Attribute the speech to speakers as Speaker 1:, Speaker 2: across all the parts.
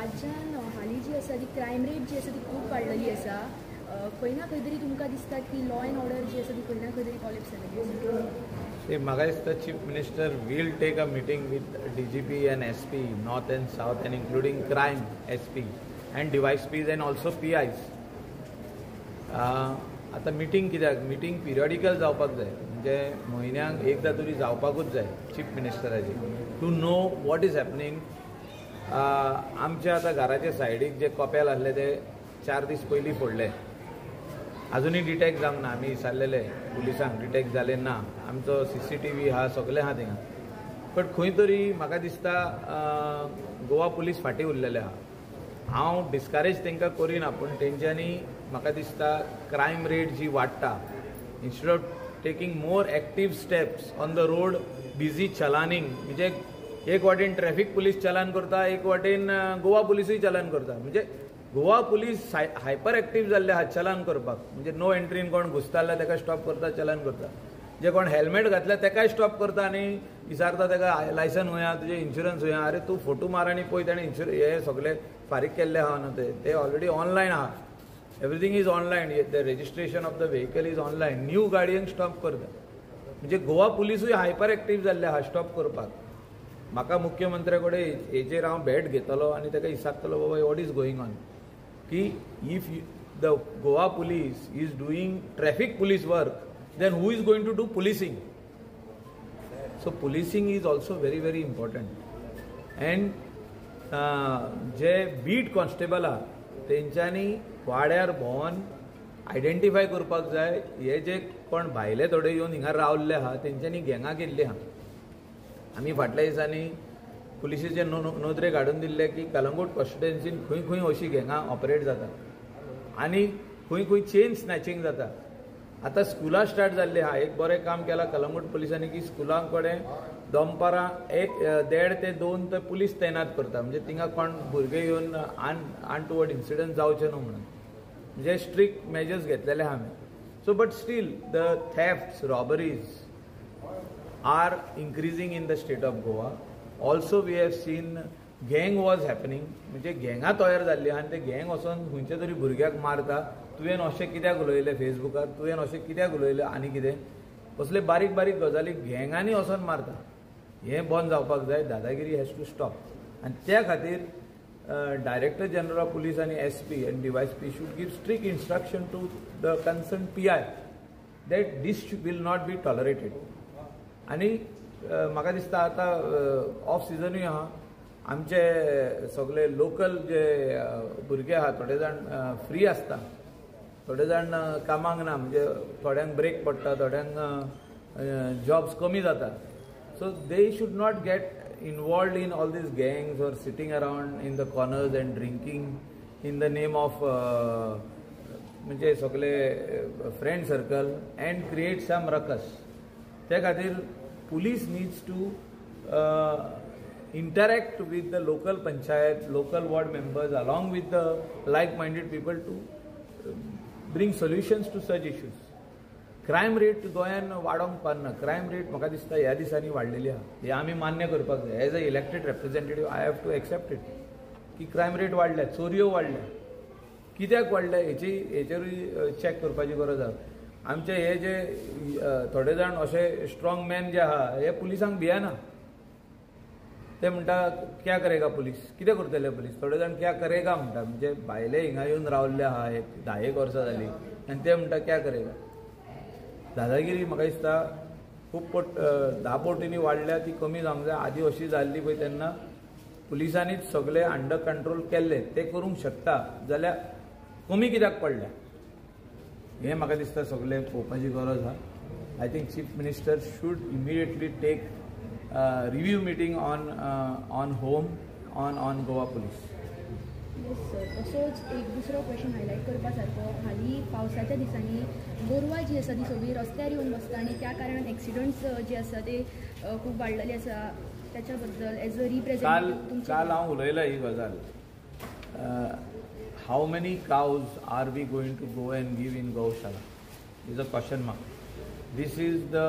Speaker 1: राज्यान हालीं जी आसा ती क्रायम रेट जी आसा ती खूब वाडलेली आसा. खंय ना खंय तरी तुमकां दिसता की लॉ एंड ऑर्डर जी आसा ती खंय ना खंय तरी कॉलेप्स जालेली आसा?
Speaker 2: म्हाका दिसता chief minister will take a meeting with DGP and SP north and south and including crime SP and DySPs and also PIs. आतां मिटींग कित्याक, मिटींग पिरियडिकल जावपाक जाय, म्हणजे म्हयन्याक एकदां तरी जावपाकूच जाय chief मिनिस्टराची, to know what is happening. आमच्या आतां घराच्या सायडीक जे कपेल आसले ते 4 दीस पयलीं फोडले, अजुनूय डिटेक्ट जावंक ना. आमी विचारलेले पुलिसांक, डिटेक्ट जाले ना. आमचो CCTV आहा, सगळें आहा थिंगा, बट खंय तरी म्हाका दिसता गोवा पुलीस फाटीं उरलेले आहा. हांव डिस्करेज तांकां करिना, पूण तेंच्यांनी म्हाका दिसता क्रायम रेट जी वाडटा, instead of taking more active steps on the road, busy chalaning, म्हणजे एक वाटेन ट्रॅफिक पुलीस चलान करता, एक वाटेन गोवा पुलिसूय चलान करता. म्हणजे गोवा पुलीस हायपर एक्टीव जाल्ले आहा चलान करपाक, म्हणजे नो एंट्रीन कोण घुसता जाल्यार ताका स्टॉप करता, चलान करता. जे कोण हेल्मेट घातल्या ताकाय स्टॉप करता आनी विचारता ताका लायसन खंय आहा, तुजें इन्शुरन्स खंय आहा, अरे तूं फोटो मार आनी पळय ताणें इन्शुरन्स हे सगळे फारीक केल्ले आहा न्हू, ते ऑलरेडी ऑनलायन आहा. Everything is online, the registration of the vehicle is online. New गाडयेंक stop करता, म्हणजे गोवा पुलिसूय हायपर एक्टीव जाल्ले आहा स्टॉप करपाक. म्हाका मुख्यमंत्र्या कडेन हेजेर हांव भेट घेतलो आनी ताका विचारतलो, बाबा what is going on, की if the Goa police is doing traffic police work, then who is going to do policing? So policing is also very very important. And J beat constable आहा तेंच्यांनी वाड्यार भोंवन identify करपाक जाय हे जे कोण भायले थोडे येवन हिंगा रावल्ले आहा तेंच्यांनी गँगां केल्ली आहा. आमी फाटल्या दिसांनी पुलिसेचे नदरेक हाडून दिल्ले की कलंगूट कॉन्स्टिट्युएन्सीन खंय खंय अशी गँगां ऑपरेट जाता आनी खंय खंय चेन स्नॅचिंग जाता. आतां स्कुलां स्टार्ट जाल्लीं आहा. एक बरें काम केलां कलंगूट पुलिसांनी की स्कुलां कडेन दनपारां 1-1.5 ते 2 ते पुलीस तैनात करता, म्हणजे थिंगा कोण भुरगे येवन अनटुवर्ड इन्सिडंट जावचे न्हू म्हणून, म्हणजे स्ट्रिक्ट मेजर्स घेतलेले आहा आमी. So but still the thefts, robberies are increasing in the state of Goa. Also we have seen gang was happening, म्हणजे गँगां तयार जाल्ली आनी ते गँग वचोन खंयच्या तरी भुरग्याक मारता. तुवें अशें कित्याक उलयलें फेसबुकार, तुवें अशें कित्याक उलयलें आनी कितें, असले बारीक बारीक गजाली गँगांनी वचोन मारता. हें बंद जावपाक जाय. दादागिरी हॅज टू स्टॉप. आनी त्या खातीर डायरेक्टर जनरल ऑफ पुलीस आनी SP and DySP should give strict instruction to the concern PI that this will not be tolerated. आनी म्हाका दिसता आतां ऑफ सिजनूय आहा, आमचे सगळे लोकल जे भुरगे आहा थोडे जाण फ्री आसता, थोडे जाण कामाक ना, म्हणजे थोड्यांक ब्रेक पडटा, थोड्यांक जॉब्स कमी जाता. So they should not get involved in all these gangs or sitting around in the corners and drinking in the name of म्हणजे सगळे friend circle and create some ruckus. त्या खातीर police needs to interact with the local panchayat, local ward members along with the like-minded people to bring solutions to such issues. Crime rate गोंयान वाडोवंक पारना. Crime rate म्हाका दिसता ह्या दिसांनी वाडलेली आहा, हें आमी मान्य करपाक जाय. As a elected representative I have to accept it की क्रायम रेट वाडल्या, चोरयो वाडल्या. कित्याक वाडल्या हेची हेचेरूय चॅक करपाची गरज आहा. आमचे हे जे थोडे जाण अशे स्ट्रॉंग मॅन जे आहा हे पुलिसांक भियेना. ते म्हणटा क्या करेगा पुलीस, कितें करतले पुलीस. थोडे जाण क्या करेगा म्हणटा, म्हणजे भायले हिंगा येवन रावल्ले आहा एक 10 वर्सां जाली आनी ते म्हणटा क्या करेगा. दादागिरी म्हाका दिसता खूब पट 10 पटींनी वाडल्या, ती कमी जावंक जाय. आदी अशी जाल्ली पळय तेन्ना पुलिसांनीच सगळे अंडर कंट्रोल केल्ले, ते करूंक शकता जाल्यार कमी कित्याक पडल्या हें म्हाका दिसता सगळें पळोवपाची गरज आहा. I think chief minister should immediately take review meeting on home on Goa police.
Speaker 1: Yes sir. तसोच एक दुसरो क्वेश्चन हायलायट करपा सारको, हालीं पावसाच्या दिसांनी गोरवां जी आसा ती सगळीं रस्त्यार येवन बसता आनी त्या कारणान एक्सिडंट्स जे आसा ते खूब वाडलेले आसा, त्याच्या बद्दल एज अ रिप्रेझेंटेटिव्ह?
Speaker 2: काल हांव उलयला ही गजाल. How many cows are we going to go and give in Gaushala is a question mark. This is the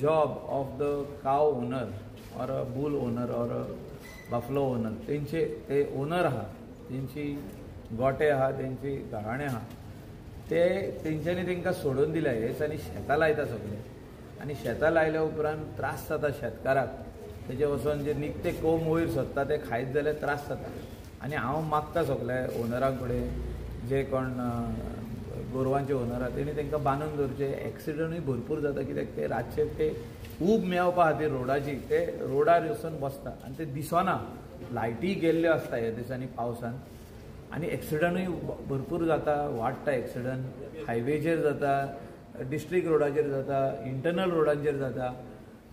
Speaker 2: job of the cow owner or a bull owner or a buffalo owner तेंचे ते owner आहा, तेंची गोटे आहा, तेंची घराणे आहा, ते तेंच्यांनी तांकां सोडून दिल्या. हे दिसांनी शेतां लायता सगळे आनी शेतां लायल्या उपरांत त्रास जाता शेतकाराक. तेजे वचोन जे निकते कोंब वयर सोदता ते खायत जाल्यार त्रास जाता. आनी हांव मागता सगळे ओनरां कडेन जे कोण गोरवांचे ओनर आहा तेणी तांकां बांदून दवरचे. एक्सिडंटूय भरपूर जाता कित्याक ते रातचे ते ऊब मेळपा खातीर रोडाची ते रोडार वचून बसता आनी ते दिसना, लायटीय गेल्ल्यो आसता ह्या दिसांनी पावसान आनी एक्सिडंटूय भरपूर जाता, वाडटा एक्सिडंट. हायवेचेर जाता, डिस्ट्रिक्ट रोडाचेर जाता, इंटरनल रोडांचेर जाता.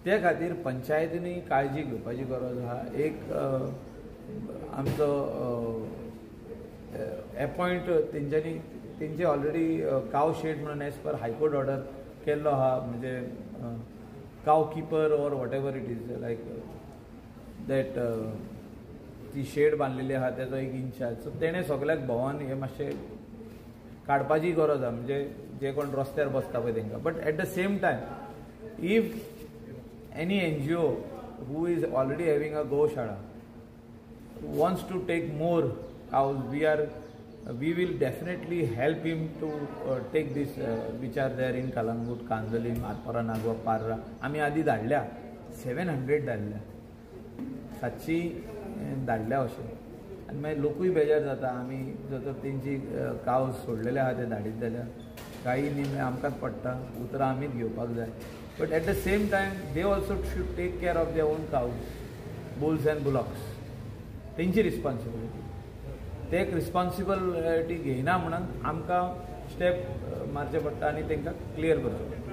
Speaker 2: ते खातीर पंचायतींनी काळजी घेवपाची गरज आहा. एक आमचो एपॉयंट तेंच्यांनी तेंचे ऑलरेडी काव शेड म्हणून एज पर हायकोर्ट ऑर्डर केल्लो आहा, म्हणजे cow keeper or whatever it is like that ती शेड बांदलेली आहा तेजो एक इन्चार्ज. सो तेणें सगल्याक भोंवन हें मातशें काडपाची गरज आहा, म्हणजे जे कोण रस्त्यार बसता पळय तेंकां. But at the same time if any NGO who is already having a goshala wants to take more cows, we will definitely help him to take this which are there in Calangute, Candolim, Arpora, Nagua, Parra. आमी आदी धाडल्या 700 धाडल्या, 700 धाडल्या अशें. आनी मागीर लोकूय बेजार जाता, आमी जर तर तेंची काव सोडलेले आहा ते धाडीत जाल्यार काही न्ही आमकांच पडटा, उतरां आमीच घेवपाक जाय. But at the same time they also should take care of their own cows, bulls and bullocks. तेंची रिस्पॉन्सिबिलिटी, ते एक रिस्पॉन्सिबिलिटी घेयना म्हणून आमकां स्टेप मारचें पडटा आनी तांकां क्लियर करचें पडटा.